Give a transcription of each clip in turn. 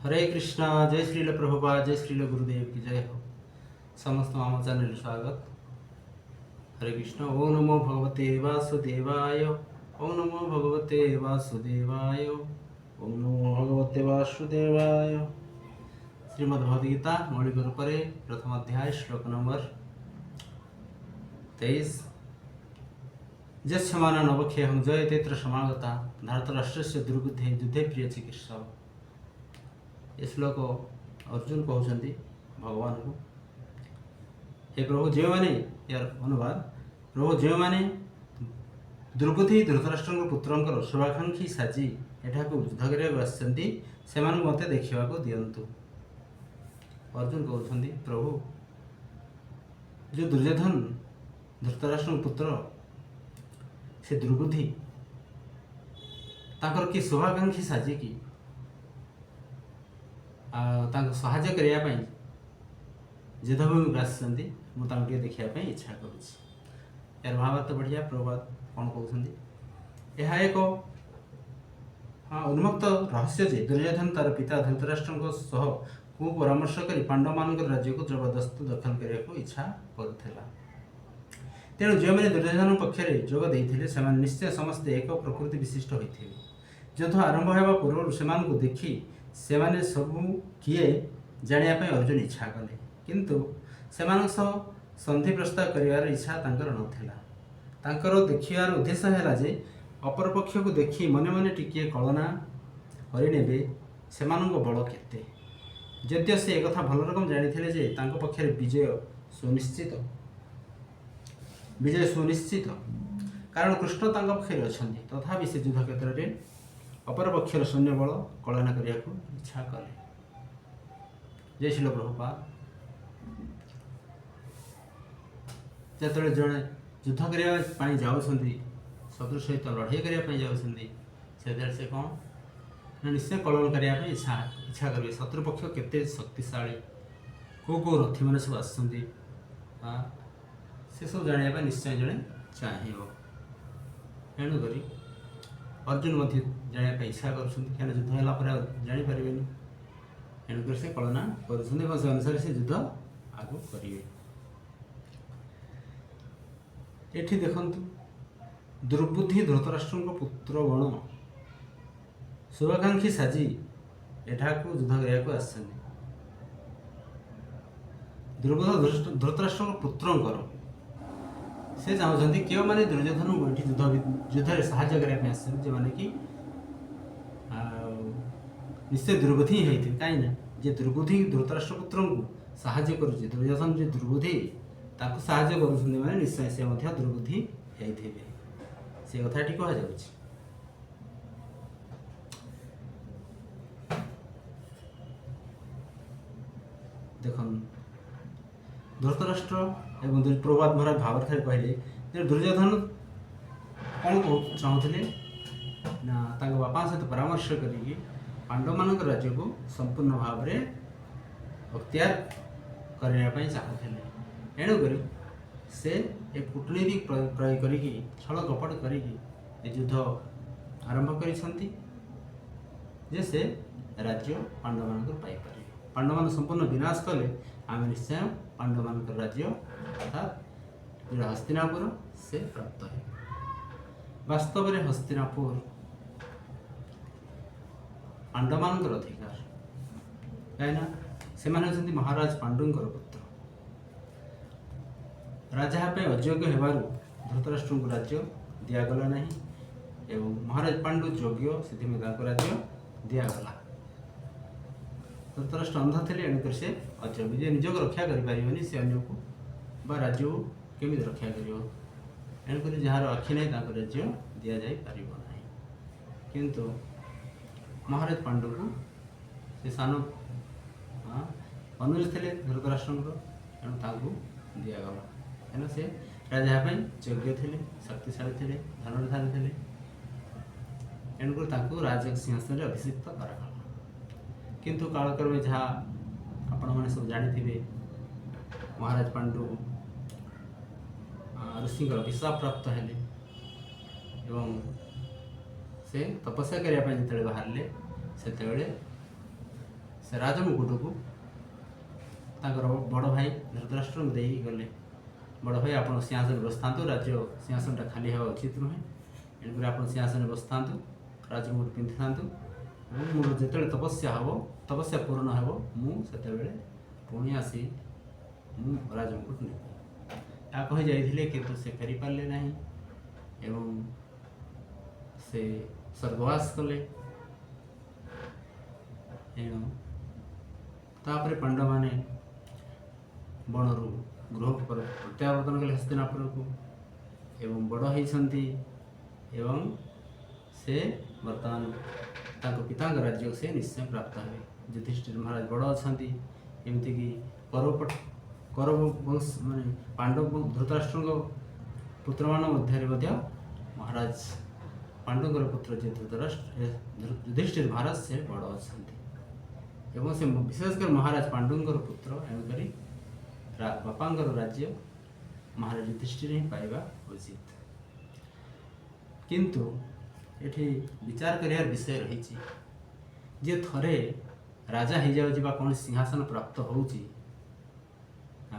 ହରେ କୃଷ୍ଣ, ଜୟ ଶ୍ରୀଲ ପ୍ରଭୁପାଦ, ଜୟ ଶ୍ରୀଲ ଗୁରୁଦେବ କି ଜୟ ହୋ। ସମସ୍ତଙ୍କୁ ଆମ ଚ୍ୟାନେଲରେ ସ୍ୱାଗତ। ହରେ କୃଷ୍ଣ। ଓଁ ନମୋ ଭଗବତେ ବାସୁଦେବାୟ, ଓଁ ନମୋ ଭଗବତେ ବାସୁଦେବାୟ, ଓଁ ନମୋ ଭଗବତେ ବାସୁଦେବାୟ। ଶ୍ରୀମଦ୍ ଭଗବଦ ଗୀତା ମୌଳିକ ରୂପରେ ପ୍ରଥମ ଅଧ୍ୟାୟ, ଶ୍ଲୋକ ନମ୍ବର 23। ଯସ୍ୟ ମାନଂ ନ ବକ୍ଷେऽହଂ ଜୟତେऽତ୍ର ସମାଗତା ଧାର୍ତ୍ତରାଷ୍ଟ୍ରସ୍ୟ ଦୁର୍ବୁଦ୍ଧେଃ ଯୁଦ୍ଧେ ପ୍ରିୟ ଚିକୀର୍ଷବଃ। ଏ ଶ୍ଲୋକ ଅର୍ଜୁନ କହୁଛନ୍ତି ଭଗବାନଙ୍କୁ, ହେ ପ୍ରଭୁ, ଯେଉଁମାନେ, ଏହାର ଅନୁବାଦ, ପ୍ରଭୁ, ଯେଉଁମାନେ ଦୁର୍ବୁଦ୍ଧି ଧୃତରାଷ୍ଟ୍ରଙ୍କ ପୁତ୍ରଙ୍କର ଶୁଭାକାଂକ୍ଷୀ ସାଜି ଏଠାକୁ ଯୁଦ୍ଧ କରିବାକୁ ଆସିଛନ୍ତି, ସେମାନଙ୍କୁ ମୋତେ ଦେଖିବାକୁ ଦିଅନ୍ତୁ। ଅର୍ଜୁନ କହୁଛନ୍ତି, ପ୍ରଭୁ, ଯେଉଁ ଦୁର୍ଯ୍ୟୋଧନ ଧୃତରାଷ୍ଟ୍ରଙ୍କ ପୁତ୍ର, ସେ ଦୁର୍ବୁଦ୍ଧି, ତାଙ୍କର କି ଶୁଭାକାଂକ୍ଷୀ ସାଜିକି ଆଉ ତାଙ୍କୁ ସାହାଯ୍ୟ କରିବା ପାଇଁ ଯୁଦ୍ଧଭୂମିକୁ ଆସିଛନ୍ତି, ମୁଁ ତାଙ୍କୁ ଟିକେ ଦେଖିବା ପାଇଁ ଇଚ୍ଛା କରୁଛି। ଏହାର ଭାବାର୍ଥ ବଢ଼ିଆ। ପ୍ରଭୁପାଦ କ'ଣ କହୁଛନ୍ତି? ଏହା ଏକ ଉନ୍ମୁକ୍ତ ରହସ୍ୟ ଯେ ଦୁର୍ଯ୍ୟୋଧନ ତାର ପିତା ଧୃତରାଷ୍ଟ୍ରଙ୍କ ସହ କୁପରାମର୍ଶ କରି ପାଣ୍ଡବମାନଙ୍କର ରାଜ୍ୟକୁ ଜବରଦସ୍ତ ଦଖଲ କରିବାକୁ ଇଚ୍ଛା କରୁଥିଲା। ତେଣୁ ଯେଉଁମାନେ ଦୁର୍ଯ୍ୟୋଧନ ପକ୍ଷରେ ଯୋଗ ଦେଇଥିଲେ, ସେମାନେ ନିଶ୍ଚୟ ସମସ୍ତେ ଏକ ପ୍ରକୃତି ବିଶିଷ୍ଟ ହୋଇଥିବେ। ଯୁଦ୍ଧ ଆରମ୍ଭ ହେବା ପୂର୍ବରୁ ସେମାନଙ୍କୁ ଦେଖି ସେମାନେ ସବୁ କିଏ ଜାଣିବା ପାଇଁ ଅର୍ଜୁନ ଇଚ୍ଛା କଲେ। କିନ୍ତୁ ସେମାନଙ୍କ ସହ ସନ୍ଧି ପ୍ରସ୍ତାବ କରିବାର ଇଚ୍ଛା ତାଙ୍କର ନଥିଲା। ତାଙ୍କର ଦେଖିବାର ଉଦ୍ଦେଶ୍ୟ ହେଲା ଯେ ଅପରପକ୍ଷକୁ ଦେଖି ମନେ ମନେ ଟିକିଏ କଳନା କରିନେବେ ସେମାନଙ୍କ ବଳ କେତେ। ଯଦିଓ ସେ ଏକଥା ଭଲ ରକମ ଜାଣିଥିଲେ ଯେ ତାଙ୍କ ପକ୍ଷରେ ବିଜୟ ସୁନିଶ୍ଚିତ, ବିଜୟ ସୁନିଶ୍ଚିତ, କାରଣ କୃଷ୍ଣ ତାଙ୍କ ପକ୍ଷରେ ଅଛନ୍ତି, ତଥାପି ସେ ଯୁଦ୍ଧ କ୍ଷେତ୍ରରେ ଅପରପକ୍ଷର ସୈନ୍ୟବଳ କଳନା କରିବାକୁ ଇଚ୍ଛା କଲେ। ଜୟ ଶ୍ରୀଲ ପ୍ରଭୁପାଦ। ଯେତେବେଳେ ଜଣେ ଯୁଦ୍ଧ କରିବା ପାଇଁ ଯାଉଛନ୍ତି, ଶତ୍ରୁ ସହିତ ଲଢ଼େଇ କରିବା ପାଇଁ ଯାଉଛନ୍ତି, ସେତେବେଳେ ସେ କ'ଣ ନା ନିଶ୍ଚୟ କଳନ କରିବା ପାଇଁ ଇଚ୍ଛା କରିବେ। ଶତ୍ରୁପକ୍ଷ କେତେ ଶକ୍ତିଶାଳୀ, କେଉଁ କେଉଁ ରଥୀମାନେ ସବୁ ଆସୁଛନ୍ତି, ସେସବୁ ଜାଣିବା ପାଇଁ ନିଶ୍ଚୟ ଜଣେ ଚାହିଁବ। ତେଣୁକରି ଅର୍ଜୁନ ମଧ୍ୟ ଜାଣିବା ପାଇଁ ଇଚ୍ଛା କରୁଛନ୍ତି, କାହିଁକିନା ଯୁଦ୍ଧ ହେଲା ପରେ ଆଉ ଜାଣିପାରିବେନି। ତେଣୁକରି ସେ କଳନା କରୁଛନ୍ତି ଏବଂ ସେ ଅନୁସାରେ ସେ ଯୁଦ୍ଧ ଆଗକୁ କରିବେ। ଏଠି ଦେଖନ୍ତୁ, ଦୁର୍ବୁଦ୍ଧି ଧୃତରାଷ୍ଟ୍ରଙ୍କ ପୁତ୍ରଗଣ ଶୁଭାକାଂକ୍ଷୀ ସାଜି ଏଠାକୁ ଯୁଦ୍ଧ କରିବାକୁ ଆସିଛନ୍ତି। ଦୁର୍ବୋଧ ଧୃତରାଷ୍ଟ୍ରଙ୍କ ପୁତ୍ରଙ୍କର, ସେ ଚାହୁଁଛନ୍ତି କେଉଁମାନେ ଦୁର୍ଯ୍ୟୋଧନଙ୍କୁ ଏଠି ଯୁଦ୍ଧରେ ସାହାଯ୍ୟ କରିବା ପାଇଁ ଆସିଛନ୍ତି, ଯେଉଁମାନେ କି ଆଉ ନିଶ୍ଚୟ ଦୁର୍ବୁଦ୍ଧି ହିଁ ହେଇଥିବେ। କାହିଁକି ନା ଯେ ଦୁର୍ବୁଦ୍ଧି ଧୃତରାଷ୍ଟ୍ର ପୁତ୍ରଙ୍କୁ ସାହାଯ୍ୟ କରୁଛି, ଦୁର୍ଯ୍ୟୋଧନ ଯେ ଦୁର୍ବୁଦ୍ଧି, ତାକୁ ସାହାଯ୍ୟ କରୁଛନ୍ତି ମାନେ ନିଶ୍ଚୟ ସେ ମଧ୍ୟ ଦୁର୍ବୁଦ୍ଧି ହେଇଥିବେ। ସେ କଥା ଏଠି କୁହାଯାଉଛି। ଦେଖନ୍ତୁ, ଧୃତରାଷ୍ଟ୍ର ଏବଂ ପ୍ରଭୁପାଦ ମହାରାଜ ଭାବାର୍ଥରେ କହିଲେ ଯେ ଦୁର୍ଯ୍ୟୋଧନ କ'ଣ ଚାହୁଁଥିଲେ ନା ତାଙ୍କ ବାପାଙ୍କ ସହିତ ପରାମର୍ଶ କରିକି ପାଣ୍ଡବମାନଙ୍କ ରାଜ୍ୟକୁ ସମ୍ପୂର୍ଣ୍ଣ ଭାବରେ ଅକ୍ତିଆର କରିବା ପାଇଁ ଚାହୁଁଥିଲେ। ଏଣୁକରି ସେ ଏ କୂଟନୀତି ପ୍ରୟୋଗ କରିକି, ଛଳ କପଟ କରିକି ଏ ଯୁଦ୍ଧ ଆରମ୍ଭ କରିଛନ୍ତି ଯେ ସେ ରାଜ୍ୟ ପାଣ୍ଡବମାନଙ୍କର ପାଇପାରିବେ। ପାଣ୍ଡବମାନେ ସମ୍ପୂର୍ଣ୍ଣ ବିନାଶ କଲେ ଆମେ ନିଶ୍ଚୟ ପାଣ୍ଡବମାନଙ୍କର ରାଜ୍ୟ, ଅର୍ଥାତ୍ ଯେଉଁଟା ହସ୍ତିନାପୁର, ସେ ପ୍ରାପ୍ତ ହେବ। ବାସ୍ତବରେ ହସ୍ତିନାପୁର ପାଣ୍ଡବମାନଙ୍କର ଅଧିକାର, କାହିଁକିନା ସେମାନେ ହେଉଛନ୍ତି ମହାରାଜ ପାଣ୍ଡୁଙ୍କର ପୁତ୍ର। ରାଜା ହେବା ପାଇଁ ଅଯୋଗ୍ୟ ହେବାରୁ ଧୃତରାଷ୍ଟ୍ରଙ୍କୁ ରାଜ୍ୟ ଦିଆଗଲା ନାହିଁ ଏବଂ ମହାରାଜ ପାଣ୍ଡୁ ଯୋଗ୍ୟ, ସେଥିପାଇଁ ତାଙ୍କୁ ରାଜ୍ୟ ଦିଆଗଲା। ଧୃତରାଷ୍ଟ୍ର ଅନ୍ଧ ଥିଲେ, ଏଣୁକରି ସେ ଅଯୋଗ୍ୟ। ଯିଏ ନିଜକୁ ରକ୍ଷା କରିପାରିବନି, ସେ ଅନ୍ୟକୁ ବା ରାଜ୍ୟକୁ କେମିତି ରକ୍ଷା କରିବ? ଏଣୁକରି ଯାହାର ଆଖି ନାହିଁ, ତାଙ୍କୁ ରାଜ୍ୟ ଦିଆଯାଇପାରିବ ନାହିଁ। କିନ୍ତୁ ମହାରାଜ ପାଣ୍ଡୁଙ୍କୁ, ସେ ସାନ ଅନୁଜ ଥିଲେ ଧୃତରାଷ୍ଟ୍ରଙ୍କର, ତେଣୁ ତାଙ୍କୁ ଦିଆଗଲା, କାହିଁକିନା ସେ ରାଜା ହେବା ପାଇଁ ଯୋଗ୍ୟ ଥିଲେ, ଶକ୍ତିଶାଳୀ ଥିଲେ, ଧନୁର୍ଧାରୀ ଥିଲେ। ତେଣୁକରି ତାଙ୍କୁ ରାଜ ସିଂହାସନରେ ଅଭିଷିକ୍ତ କରାଗଲା। କିନ୍ତୁ କାଳକ୍ରମେ ଯାହା ଆପଣମାନେ ସବୁ ଜାଣିଥିବେ, ମହାରାଜ ପାଣ୍ଡୁ ଋଷିଙ୍କର ଅଭିଶାପ ପ୍ରାପ୍ତ ହେଲେ ଏବଂ ସେ ତପସ୍ୟା କରିବା ପାଇଁ ଯେତେବେଳେ ବାହାରିଲେ, ସେତେବେଳେ ସେ ରାଜମୁକୁଟକୁ ତାଙ୍କର ବଡ଼ ଭାଇ ଧୃତରାଷ୍ଟ୍ରଙ୍କୁ ଦେଇ ଗଲେ। ବଡ଼ ଭାଇ, ଆପଣ ସିଂହାସନରେ ବସିଥାନ୍ତୁ, ରାଜ୍ୟ ସିଂହାସନଟା ଖାଲି ହେବା ଉଚିତ ନୁହେଁ। ଏଣୁକରି ଆପଣ ସିଂହାସନରେ ବସିଥାନ୍ତୁ, ରାଜମୁକୁଟ ପିନ୍ଧିଥାନ୍ତୁ ଏବଂ ମୋର ଯେତେବେଳେ ତପସ୍ୟା ହେବ, ତପସ୍ୟା ପୂରଣ ହେବ, ମୁଁ ସେତେବେଳେ ପୁଣି ଆସି ମୁଁ ରାଜମୁକୁଟ ନେବି। ଏହା କହି ଯାଇଥିଲେ, କିନ୍ତୁ ସେ ଫେରିପାରିଲେ ନାହିଁ ଏବଂ ସେ ସ୍ୱର୍ଗବାସ କଲେ। ଏଣୁ ତାପରେ ପାଣ୍ଡବମାନେ ବଣରୁ ଗୃହକୁ ପ୍ରତ୍ୟାବର୍ତ୍ତନ କଲେ ହସ୍ତିନାପୁରକୁ ଏବଂ ବଡ଼ ହେଇଛନ୍ତି ଏବଂ ସେ ବର୍ତ୍ତମାନ ତାଙ୍କ ପିତାଙ୍କ ରାଜ୍ୟକୁ ସେ ନିଶ୍ଚୟ ପ୍ରାପ୍ତ ହେବେ। ଯୁଧିଷ୍ଠିର ମହାରାଜ ବଡ଼ ଅଛନ୍ତି। ଏମିତିକି କୌରବ ବଂଶ, ମାନେ ପାଣ୍ଡବ ଧୃତରାଷ୍ଟ୍ରଙ୍କ ପୁତ୍ରମାନଙ୍କ ମଧ୍ୟରେ ମଧ୍ୟ ମହାରାଜ ପାଣ୍ଡୁଙ୍କର ପୁତ୍ର ଯିଏ ଧୃତରାଷ୍ଟ୍ର, ଯୁଧିଷ୍ଠିର ମହାରାଜ, ସେ ବଡ଼ ଅଛନ୍ତି ଏବଂ ସେ ବିଶେଷ କରି ମହାରାଜ ପାଣ୍ଡୁଙ୍କର ପୁତ୍ର। ଏଣୁକରି ବାପାଙ୍କର ରାଜ୍ୟ ମହାରାଜ ଯୁଧିଷ୍ଠିର ହିଁ ପାଇବା ଉଚିତ। କିନ୍ତୁ ଏଠି ବିଚାର କରିବାର ବିଷୟ ରହିଛି ଯେ ଥରେ ରାଜା ହେଇଯାଉଛି ବା କୌଣସି ସିଂହାସନ ପ୍ରାପ୍ତ ହେଉଛି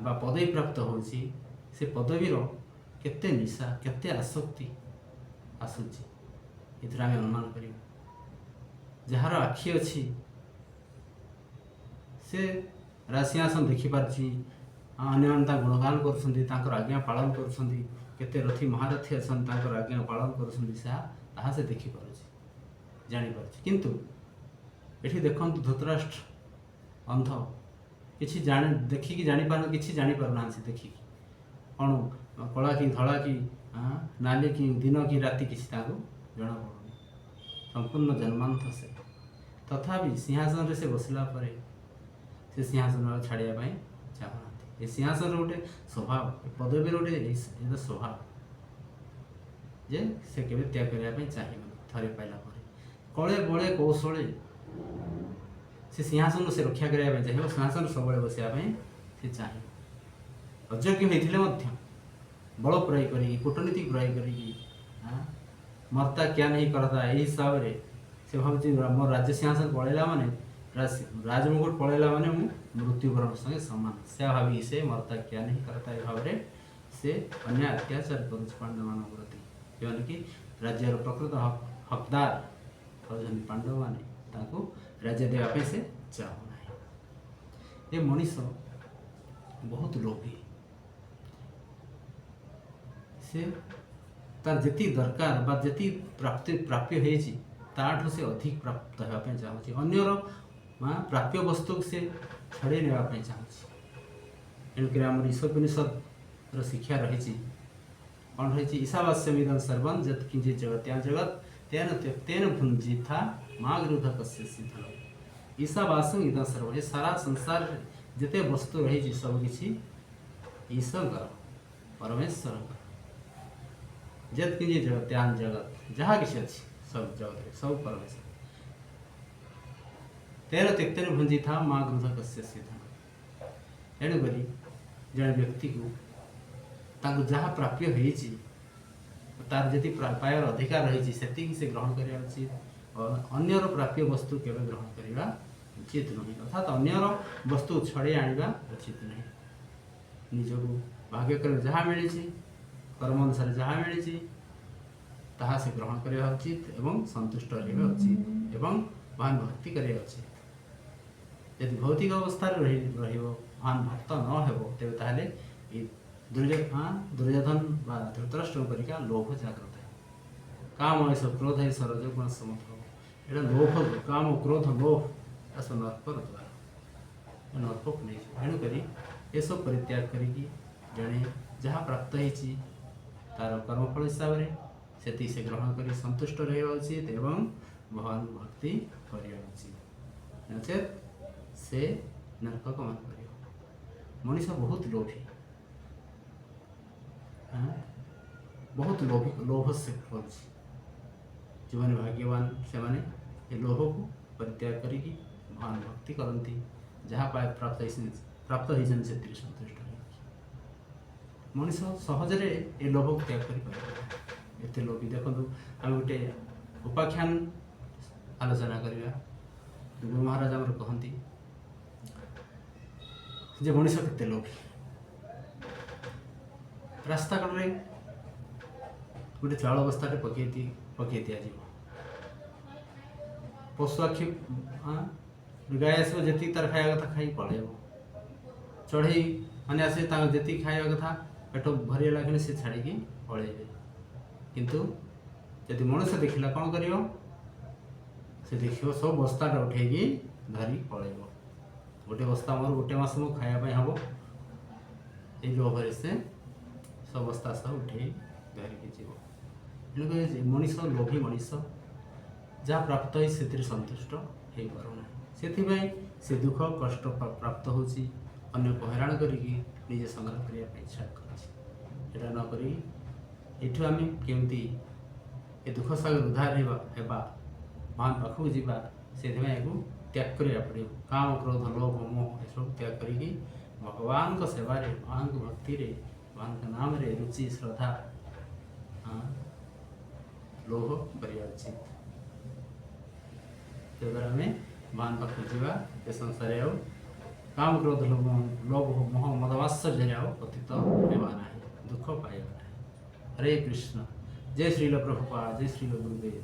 ବା ପଦବୀ ପ୍ରାପ୍ତ ହେଉଛି, ସେ ପଦବୀର କେତେ ନିଶା, କେତେ ଆସକ୍ତି ଆସୁଛି, ଏଥିରେ ଆମେ ଅନୁମାନ କରିବା। ଯାହାର ଆଖି ଅଛି, ସେ ରାଜସିଂହାସନ ଦେଖିପାରୁଛି। ଅନ୍ୟମାନେ ତା ଗୁଣଗାନ କରୁଛନ୍ତି, ତାଙ୍କର ଆଜ୍ଞା ପାଳନ କରୁଛନ୍ତି। କେତେ ରଥୀ ମହାରଥୀ ଅଛନ୍ତି, ତାଙ୍କର ଆଜ୍ଞା ପାଳନ କରୁଛନ୍ତି, ତାହା ସେ ଦେଖିପାରୁଛି, ଜାଣିପାରୁଛି। କିନ୍ତୁ ଏଠି ଦେଖନ୍ତୁ, ଧୃତରାଷ୍ଟ୍ର ଅନ୍ଧ। କିଛି ଜାଣି ଦେଖିକି ଜାଣିପାରୁ କିଛି ଜାଣିପାରୁନାହାନ୍ତି। ସେ ଦେଖିକି କ'ଣ କଳା କି ଧଳା କି ନାଲି କି ଦିନ କି ରାତି, କିଛି ତାଙ୍କୁ ଜଣାପଡ଼ୁନି। ସମ୍ପୂର୍ଣ୍ଣ ଜନ୍ମାନ୍ଧ ସେ। ତଥାପି ସିଂହାସନରେ ସେ ବସିଲା ପରେ ସେ ସିଂହାସନ ଆଉ ଛାଡ଼ିବା ପାଇଁ ଚାହୁଁନାହାନ୍ତି। ଏ ସିଂହାସନର ଗୋଟେ ସ୍ୱଭାବ, ଏ ପଦବୀର ଗୋଟେ ଏଇଟା ସ୍ୱଭାବ ଯେ ସେ କେବେ ତ୍ୟାଗ କରିବା ପାଇଁ ଚାହିଁବନି। ଥରେ ପାଇଲା ପରେ କଳେ ବଳେ କୌଶଳେ ସେ ସିଂହାସନକୁ ସେ ରକ୍ଷା କରିବା ପାଇଁ ଚାହିଁବ। ସିଂହାସନ ସବୁବେଳେ ବସିବା ପାଇଁ ସେ ଚାହିଁବ। ଅଯୋଗ୍ୟ ହେଇଥିଲେ ମଧ୍ୟ ବଳ ପ୍ରୟୋଗ କରିକି, କୂଟନୀତି ପ୍ରୟୋଗ କରିକି, मरता क्या नहीं करता, ଏହି ହିସାବରେ ସେ ଭାବୁଛି, ମୋ ରାଜ୍ୟ ସିଂହାସନ ପଳେଇଲା ମାନେ, ରାଜମୁକୁଟ ପଳେଇଲା ମାନେ ମୁଁ ମୃତ୍ୟୁବରଣ ସଙ୍ଗେ ସମାନ। ସେ ଭାବିକି ସେ मरता क्या नहीं करता, ଏ ଭାବରେ ସେ ଅନ୍ୟାୟ ଅତ୍ୟାଚାର କରୁଛି ପାଣ୍ଡବମାନଙ୍କ ପ୍ରତି। ଯେଉଁମାନେ କି ରାଜ୍ୟର ପ୍ରକୃତ ହକଦାର ହେଉଛନ୍ତି ପାଣ୍ଡବମାନେ, ତାଙ୍କୁ ରାଜ୍ୟ ଦେବା ପାଇଁ ସେ ଚାହୁଁନାହିଁ। ଏ ମଣିଷ ବହୁତ ଲୋଭୀ। ସେ ତାର ଯେତିକି ଦରକାର ବା ଯେତିକି ପ୍ରାପ୍ୟ ହେଇଛି, ତାଠୁ ସେ ଅଧିକ ପ୍ରାପ୍ତ ହେବା ପାଇଁ ଚାହୁଁଛି। ଅନ୍ୟର ପ୍ରାପ୍ୟ ବସ୍ତୁକୁ ସେ ଛଡ଼େଇ ନେବା ପାଇଁ ଚାହୁଁଛି। ଏଣୁକରି ଆମର ଈଶୋପନିଷଦର ଶିକ୍ଷା ରହିଛି। କ'ଣ ରହିଛି? ईशावास्यमिदं सर्वं यत् किञ्चित् जगत्यां जगत् तेन त्यक्तेन भुञ्जीथा मा गृधः कस्यचित् धनम्। ईशावास्यं इदं सर्वं, ଏ ସାରା ସଂସାରରେ ଯେତେ ବସ୍ତୁ ରହିଛି, ସବୁ କିଛି ଈଶଙ୍କର, ପରମେଶ୍ୱରଙ୍କର। यत् किञ्चित् जगत्यां जगत्, ଯାହା କିଛି ଅଛି ସବୁ ଜଗତରେ, ସବୁ ପରମେଶ୍ୱର। तेन त्यक्तेन भुञ्जीथा मा गृधः कस्यचित् धनम्। ତେଣୁକରି ଜଣେ ବ୍ୟକ୍ତିକୁ ତାଙ୍କୁ ଯାହା ପ୍ରାପ୍ୟ ହେଇଛି, ତାର ଯେତିକି ପାଇବାର ଅଧିକାର ରହିଛି, ସେତିକି ସେ ଗ୍ରହଣ କରିବା ଉଚିତ। ଅନ୍ୟର ପ୍ରାପ୍ୟ ବସ୍ତୁ କେବେ ଗ୍ରହଣ କରିବା ଉଚିତ ନୁହେଁ, ଅର୍ଥାତ୍ ଅନ୍ୟର ବସ୍ତୁ ଛଡ଼େଇ ଆଣିବା ଉଚିତ ନୁହେଁ। ନିଜକୁ ଭାଗ୍ୟକ୍ରମେ ଯାହା ମିଳିଛି, କର୍ମ ଅନୁସାରେ ଯାହା ମିଳିଛି, ତାହା ସେ ଗ୍ରହଣ କରିବା ଉଚିତ ଏବଂ ସନ୍ତୁଷ୍ଟ ରହିବା ଉଚିତ ଏବଂ ଭଗବାନ ଭକ୍ତି କରିବା ଉଚିତ। ଯଦି ଭୌତିକ ଅବସ୍ଥାରେ ରହିବ, ଭଗବାନ ଭକ୍ତ ନ ହେବ, ତେବେ ତାହେଲେ ଏଇ ଦୁର୍ଯ୍ୟୋଧନ ବା ଧୃତରାଷ୍ଟ୍ରଙ୍କ ପରିକା ଲୋଭ ଜାଗ୍ରତ ହେବ। କାମ ଏଷ କ୍ରୋଧ ଏଷ ରଜୋଗୁଣ ସମୋଦ୍ଭବ। ଏଇଟା ଲୋଭ, କାମ, କ୍ରୋଧ, ଲୋଭ, ଏଟା ସବୁ ନର୍କର ଦ୍ୱାର, ଏ ନର୍କକୁ ନେଇଯିବ। ଏଣୁକରି ଏସବୁ ପରିତ୍ୟାଗ କରିକି ଜଣେ ଯାହା ପ୍ରାପ୍ତ ହେଇଛି ତାର କର୍ମଫଳ ହିସାବରେ, ସେତିକି ସେ ଗ୍ରହଣ କରି ସନ୍ତୁଷ୍ଟ ରହିବା ଉଚିତ ଏବଂ ଭଗବାନ ଭକ୍ତି କରିବା ଉଚିତ। ନଚେତ୍ ସେ ନର୍କ ଗମନ କରିବ। ମଣିଷ ବହୁତ ଲୋଭୀ, ହଁ? ବହୁତ ଲୋଭୀ, ଲୋଭ ସେ କରୁଛି। ଯେଉଁମାନେ ଭାଗ୍ୟବାନ, ସେମାନେ ଏ ଲୋଭକୁ ପରିତ୍ୟାଗ କରିକି ଭଗବାନ ଭକ୍ତି କରନ୍ତି। ଯାହା ପାଇ ପ୍ରାପ୍ତ ହେଇଛନ୍ତି, ସେଥିରେ ସନ୍ତୁଷ୍ଟ ହେଇକି। ମଣିଷ ସହଜରେ ଏ ଲୋଭକୁ ତ୍ୟାଗ କରିପାରିବ ନାହିଁ, ଏତେ ଲୋଭୀ। ଦେଖନ୍ତୁ, ଆମେ ଗୋଟେ ଉପାଖ୍ୟାନ ଆଲୋଚନା କରିବା। ଗୁରୁ ମହାରାଜ ଆମର କହନ୍ତି ଯେ ମଣିଷ କେତେ ଲୋଭୀ। ରାସ୍ତା କଡ଼ରେ ଗୋଟେ ଚାଉଳ ବସ୍ତାଟେ ପକେଇ ଦିଆଯିବ। ପଶୁ ଆଖି, ଗାଈ ଆସିବ, ଯେତିକି ତାର ଖାଇବା କଥା ଖାଇକି ପଳେଇବ। ଚଢ଼େଇ ମାନେ ଆସିବେ, ତାଙ୍କ ଯେତିକି ଖାଇବା କଥା ପେଟ ଭରିଗଲା କ୍ଷଣି ସେ ଛାଡ଼ିକି ପଳେଇବେ। କିନ୍ତୁ ଯଦି ମଣିଷ ଦେଖିଲା, କ'ଣ କରିବ? ସେ ଦେଖିବ, ସବୁ ବସ୍ତାଟା ଉଠେଇକି ଧରିକି ପଳେଇବ। ଗୋଟେ ବସ୍ତା ମୋର ଗୋଟେ ମାସ ମୁଁ ଖାଇବା ପାଇଁ ହେବ। ଏଇ ଲୋଭରେ ସେ ସବୁ ବସ୍ତା ସହ ଉଠେଇ ଧରିକି ଯିବ। ତେଣୁକରି ମଣିଷ ଲୋଭୀ। ମଣିଷ ଯାହା ପ୍ରାପ୍ତ ହେଇ ସେଥିରେ ସନ୍ତୁଷ୍ଟ ହେଇପାରୁନାହିଁ। ସେଥିପାଇଁ ସେ ଦୁଃଖ କଷ୍ଟ ପ୍ରାପ୍ତ ହେଉଛି। ଅନ୍ୟକୁ ହଇରାଣ କରିକି ନିଜେ ସଂଗ୍ରହ କରିବା ପାଇଁ ଇଚ୍ଛା କରୁଛି। ଏଇଟା ନ କରି ଏଠୁ ଆମେ କେମିତି ଏ ଦୁଃଖ ସାଗର ଉଦ୍ଧାର ହେବା, ଭଗବାନ ପାଖକୁ ଯିବା, ସେଥିପାଇଁ ଏହାକୁ ତ୍ୟାଗ କରିବାକୁ ପଡ଼ିବ। କାମ, କ୍ରୋଧ, ଲୋଭ, ମୋହ ଏସବୁ ତ୍ୟାଗ କରିକି ଭଗବାନଙ୍କ ସେବାରେ, ଭଗବାନଙ୍କ ଭକ୍ତିରେ, ଭଗବାନଙ୍କ ନାମରେ ରୁଚି, ଶ୍ରଦ୍ଧା, ଲୋଭ କରିବା ଉଚିତ। ଯାହାଦ୍ୱାରା ଆମେ ଭଗବାନ ପାଖକୁ ଯିବା। ଏ ସଂସାରରେ ଆଉ କାମ, କ୍ରୋଧ, ଲୋଭ, ମୋହ, ମଦ, ମାତ୍ସର୍ଯ୍ୟରେ ଆଉ ପତିତ ହେବା ନାହିଁ, ଦୁଃଖ ପାଇବା ନାହିଁ। ହରେ କୃଷ୍ଣ। ଜୟ ଶ୍ରୀଲ ପ୍ରଭୁପାଦ, ଜୟ ଶ୍ରୀଲ ଗୁରୁଦେବ।